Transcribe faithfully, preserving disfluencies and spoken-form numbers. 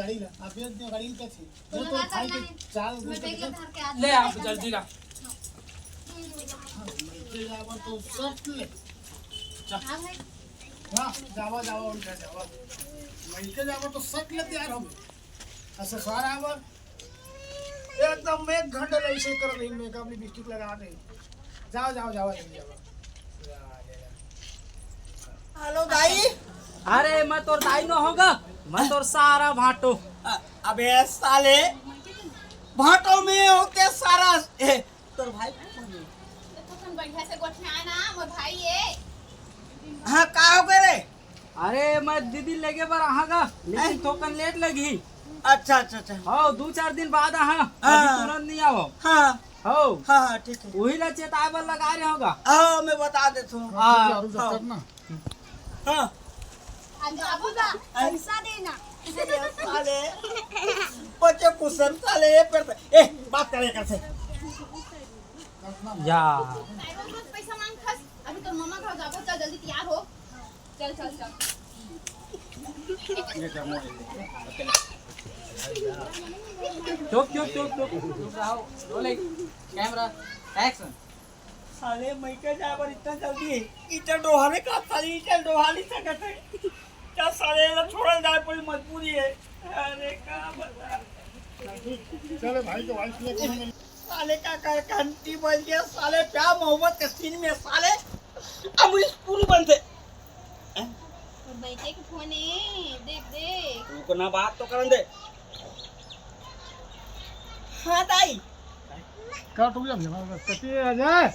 गाड़ी ला, आप बेच दो, गाड़ी ला, कैसे? तो जो तो लगा भाई करना के है। चाल मैं बैग ला धर के आती ले हूँ। आप जल्दी ला। ले जावा तो सट ले। जा। हाँ भाई। हाँ, जावा, जावा, उनका जावा। मैं के जावा तो सट ले तैयार हो गए। अच्छा, सारा आवा। एकदम एक घंटा ले ऐसे कर रही, मेकअप लिपस्टिक लगा रही। जाओ, जाओ, जाओ, जल्दी जाओ। हेलो दाई। अरे, मैं तोर दाई न होगा, मैं तोर सारा भाटो। अ-, अबे साले, भाटो में होते सारा, ए, तोर भाई कौन है? तो तुम बढ़िया से गोठिया ना, मोर भाई ये। हाँ, का हो गए रे? अरे, मैं दीदी लेगे बर आहां गा, लेकिन हैं? थोकन लेट लगही। अच्छा, अच्छा, अच्छा। हाँ, दो चार दिन बाद आहां, हाँ। अभी तुरंत नहीं आओ। हाँ। हो। हाँ, हाँ, ठीक है। वही ला चेताए बर लगा रहे होगा। हाँ, मैं बता देता हूँ। हाँ। दारू हाँ। जब तक ना। हाँ। अरे बाबू बा, पैसा देना। साले, बच्चे कुछ साले, ये पर, ए, बात करे कर से। या। पैसा मांग खस, अभी तो मम्मा घर जाबो, चल जल्दी तैयार हो। चल, चल, चल। चुप, चुप, चुप, चुप। चुप रहो। रोलिंग। कैमरा। एक्शन। साले, मैं के जाए बर इतना जल्दी? इटा डोहाने का साले, इटा डोहा नहीं सकत है। क्या साले, ये छोड़ल जाए, बड़ी मजबूरी है। अरे, का बता। चलो भाई, तो वाइफ ने साले का, का घंटी बज गया, साले प्यार मोहब्बत के सीन में साले अब स्क्रू बनते। और बैठे के फोन है, देख, देख। रुको ना, बात तो करन दे। हाँ दाई। काट हो गया भैया, हमारे पास कटिए आ जाए।